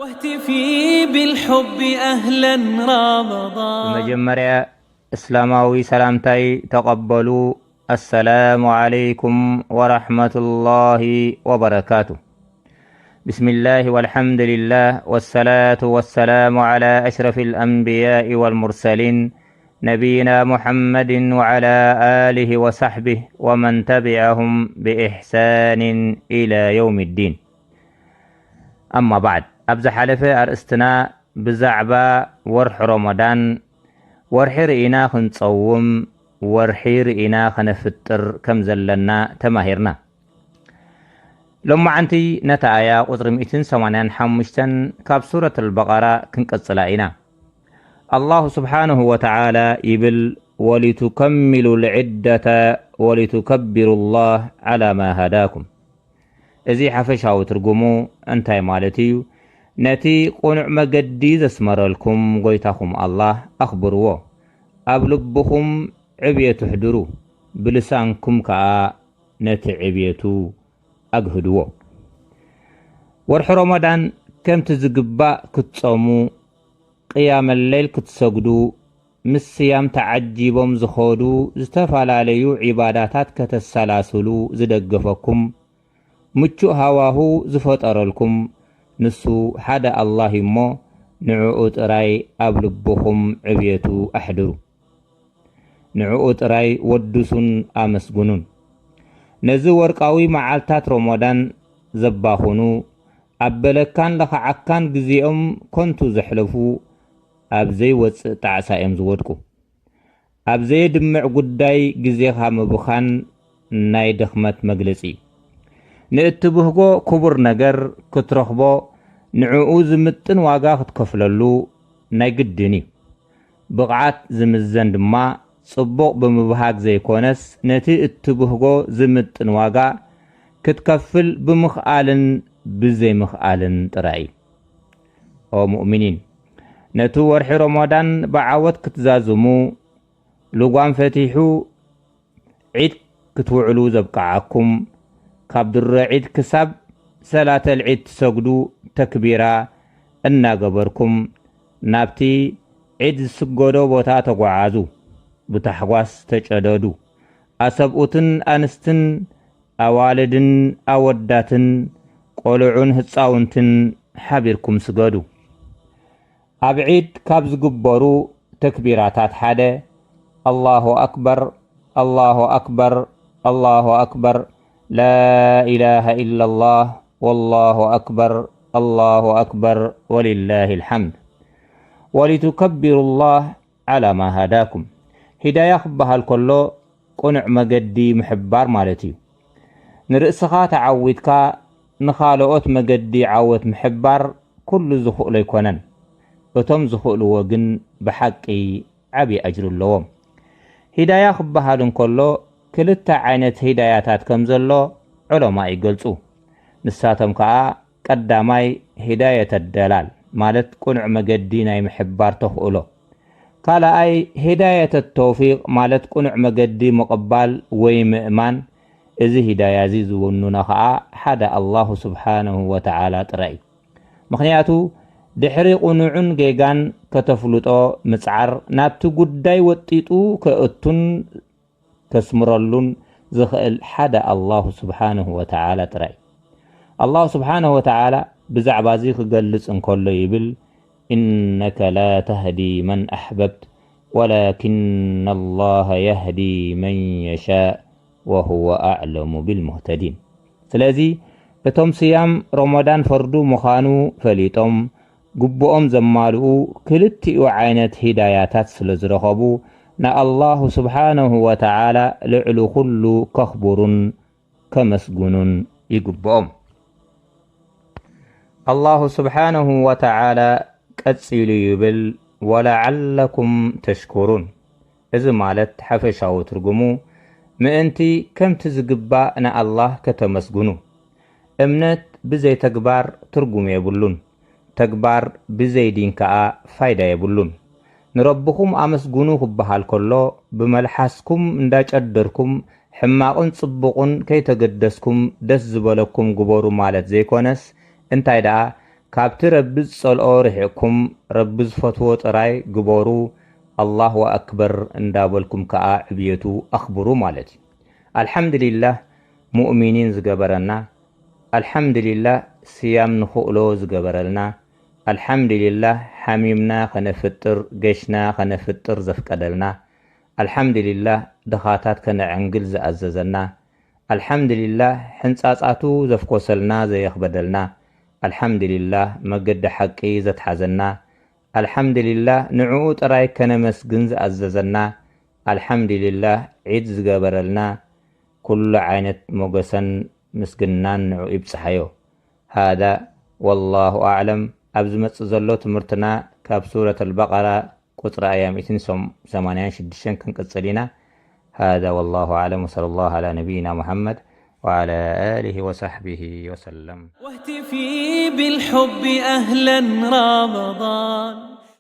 واهتفي بالحب أهلا رمضان. ብመጀመርያ እስላማዊ ሰላምታይ ተቐበሉ። السلام عليكم ورحمة الله وبركاته. بسم الله والحمد لله والصلاة والسلام على أشرف الأنبياء والمرسلين نبينا محمد وعلى آله وصحبه ومن تبعهم بإحسان إلى يوم الدين. أما بعد، ኣብ ዝሓለፈ ኣርእስትና ብዛዕባ ወርሒ ረመዳን፣ ወርሒ ርኢና ክንጸውም፣ ወርሒ ርኢና ከነፍጥር ከም ዘለና ተማሂርና። ሎማዓንቲ ነታ ኣያ ቁጽሪ ሚእትን ሰማንያን ሓሙሽተን ካብ ሱረት ኣልበቐራ ክንቀጽላ ኢና። ኣላሁ ስብሓንሁ ወተዓላ ይብል፣ ወሊቱከሚሉ ልዕደተ ወሊቱከቢሩ ላህ ዓላ ማ ሃዳኩም። እዚ ሓፈሻዊ ትርጉሙ እንታይ ማለት እዩ? ነቲ ቅኑዕ መገዲ ዘስመረልኩም ጎይታኹም ኣላህ ኣኽብርዎ። ኣብ ልብኹም ዕብየት ኣሕድሩ፣ ብልሳንኩም ከኣ ነቲ ዕብየቱ ኣግህድዎ። ወርሒ ረመዳን ከምቲ ዝግባእ ክትጸሙ፣ ቅያመ ለይል ክትሰግዱ፣ ምስ ስያም ተዓጂቦም ዝኸዱ ዝተፈላለዩ ዒባዳታት ከተሰላስሉ ዝደገፈኩም፣ ምቹእ ሃዋሁ ዝፈጠረልኩም፣ ንሱ ሓደ ኣላህ እዩ እሞ፣ ንዕኡ ጥራይ ኣብ ልብኹም ዕብየቱ ኣሕድሩ። ንዕኡ ጥራይ ወድሱን ኣመስግኑን። ነዚ ወርቃዊ መዓልታት ረመዳን ዘባኽኑ፣ ኣብ በለካን ለኽዓካን ግዜኦም ከንቱ ዘሕለፉ፣ ኣብ ዘይወጽእ ጣዕሳ እዮም ዝወድቁ። ኣብ ዘየድምዕ ጉዳይ ግዜኻ ምብኻን ናይ ድኽመት መግለጺ እዩ። ንእትብህጎ ክቡር ነገር ክትረኽቦ፣ ንዕኡ ዝምጥን ዋጋ ክትከፍለሉ ናይ ግድን እዩ። ብቕዓት ዝምዘን ድማ ጽቡቕ ብምብሃግ ዘይኮነስ፣ ነቲ እትብህጎ ዝምጥን ዋጋ ክትከፍል ብምኽኣልን ብዘይምኽኣልን ጥራይ እዩ። ኦ ሙእሚኒን፣ ነቲ ወርሒ ረመዳን ብዓወት ክትዛዝሙ፣ ልጓም ፈቲሑ ዒድ ክትውዕሉ ዘብቅዓኩም፣ ካብ ድሮ ዒድ ክሳብ ሰላተል ዒድ ትሰግዱ፣ ተክቢራ እናገበርኩም ናብቲ ዒድ ዝስገዶ ቦታ ተጓዓዙ። ብታሕጓስ ተጨደዱ። ኣሰብኡትን ኣንስትን፣ ኣዋልድን ኣወዳትን፣ ቆልዑን ህጻውንትን ሓቢርኩም ስገዱ። ኣብ ዒድ ካብ ዝግበሩ ተክቢራታት ሓደ፣ ኣላሁ ኣክበር፣ ኣላሁ ኣክበር፣ ኣላሁ ኣክበር፣ ላኢላሃ ኢላላህ፣ ወላሁ ኣክበር፣ ኣላሁ ኣክበር፣ ወሊላሂል ሓምድ። ወሊቱከቢሩላህ ዓላ ማ ሃዳኩም። ሂዳያ ክበሃል ከሎ ቅኑዕ መገዲ ምሕባር ማለት እዩ። ንርእስኻ ተዓዊትካ ንኻልኦት መገዲ ዓወት ምሕባር ኩሉ ዝኽእሎ ኣይኮነን። እቶም ዝኽእልዎ ግን ብሓቂ ዓብዪ ኣጅሪ ኣለዎም። ሂዳያ ክበሃል እንከሎ ክልተ ዓይነት ሂዳያታት ከም ዘሎ ዑለማ ይገልጹ። ንሳቶም ከኣ ቀዳማይ ሂዳየተ ደላል ማለት ቅኑዕ መገዲ ናይ ምሕባር ተኽእሎ። ካልኣይ ሂዳየተ ተውፊቕ ማለት ቅኑዕ መገዲ ምቕባል ወይ ምእማን። እዚ ሂዳያ እዚ ዝውንኖ ኸኣ ሓደ ኣላሁ ስብሓነሁ ወተዓላ ጥራይ እዩ። ምኽንያቱ ድሕሪ ቅኑዕን ጌጋን ከተፍልጦ ምጽዓር ናብቲ ጉዳይ ወጢጡ ከእቱን ከስምረሉን ዝኽእል ሓደ ኣላሁ ስብሓነሁ ወተዓላ ጥራይ። ኣላሁ ስብሓነሁ ወተዓላ ብዛዕባ እዚ ክገልጽ እንከሎ ይብል፣ ኢነከ ላ ተህዲ መን ኣሕበብት ወላኪነ ኣላህ የህዲ መን የሻእ ወሁወ ኣዕለሙ ቢልሙህተዲን። ስለዚ እቶም ስያም ረመዳን ፈርዱ ምዃኑ ፈሊጦም ግቡኦም ዘማልኡ ክልቲኡ ዓይነት ሂዳያታት ስለ ዝረኸቡ ንኣላሁ ስብሓነሁ ወተዓላ ልዕሊ ኩሉ ከኽብሩን ከመስግኑን ይግብኦም። ኣላሁ ስብሓነሁ ወተዓላ ቀጺሉ ይብል፣ ወለዓለኩም ተሽኩሩን። እዚ ማለት ሓፈሻዊ ትርጉሙ ምእንቲ ከምቲ ዝግባእ ንኣላህ ከተመስግኑ። እምነት ብዘይ ተግባር ትርጉም የብሉን። ተግባር ብዘይ ዲን ከኣ ፋይዳ የብሉን። ንረብኹም ኣመስግኑ ክበሃል ከሎ፣ ብመልሓስኩም እንዳጨደርኩም ሕማቕን ጽቡቕን ከይተገደስኩም ደስ ዝበለኩም ግበሩ ማለት ዘይኮነስ፣ እንታይ ደኣ ካብቲ ረቢ ዝጸልኦ ርሒቕኩም፣ ረቢ ዝፈትዎ ጥራይ ግበሩ፣ ኣላሁ ኣክበር እንዳበልኩም ከኣ ዕብየቱ ኣኽብሩ ማለት እዩ። ኣልሓምድሊላህ ሙእሚኒን ዝገበረና፣ ኣልሓምድሊላህ ስያም ንኽእሎ ዝገበረልና፣ ኣልሓምድሊላህ ሓሚምና ኸነፍጥር፣ ገሽና ኸነፍጥር ዘፍቀደልና፣ ኣልሓምድሊላህ ድኻታት ከነዕንግል ዝኣዘዘና፣ ኣልሓምድሊላህ ሕንጻጻቱ ዘፍኮሰልና ዘየኽበደልና፣ ኣልሓምድሊላህ መገዲ ሓቂ ዘትሓዘና፣ ኣልሓምድሊላህ ንዕኡ ጥራይ ከነመስግን ዝኣዘዘና፣ ኣልሓምድሊላህ ዒድ ዝገበረልና፣ ኩሉ ዓይነት ሞገሰን ምስግናን ንዕኡ ይብጽሓዮ። ሃዳ ወላሁ ኣዕለም። ኣብ ዝመጽእ ዘሎ ትምህርትና ካብ ሱረት ኣልበቐራ ቁጽሪ ኣያ ሚእትን ሰማንያን ሽዱሽተን ክንቅጽል ኢና። ሃዳ ወላሁ ኣዕለም ወሰለ ላሁ ዓላ ነቢይና ሙሐመድ ወዓላ ኣሊሂ ወሰሕቢሂ ወሰለም። واهتفي بالحب أهلا رمضان.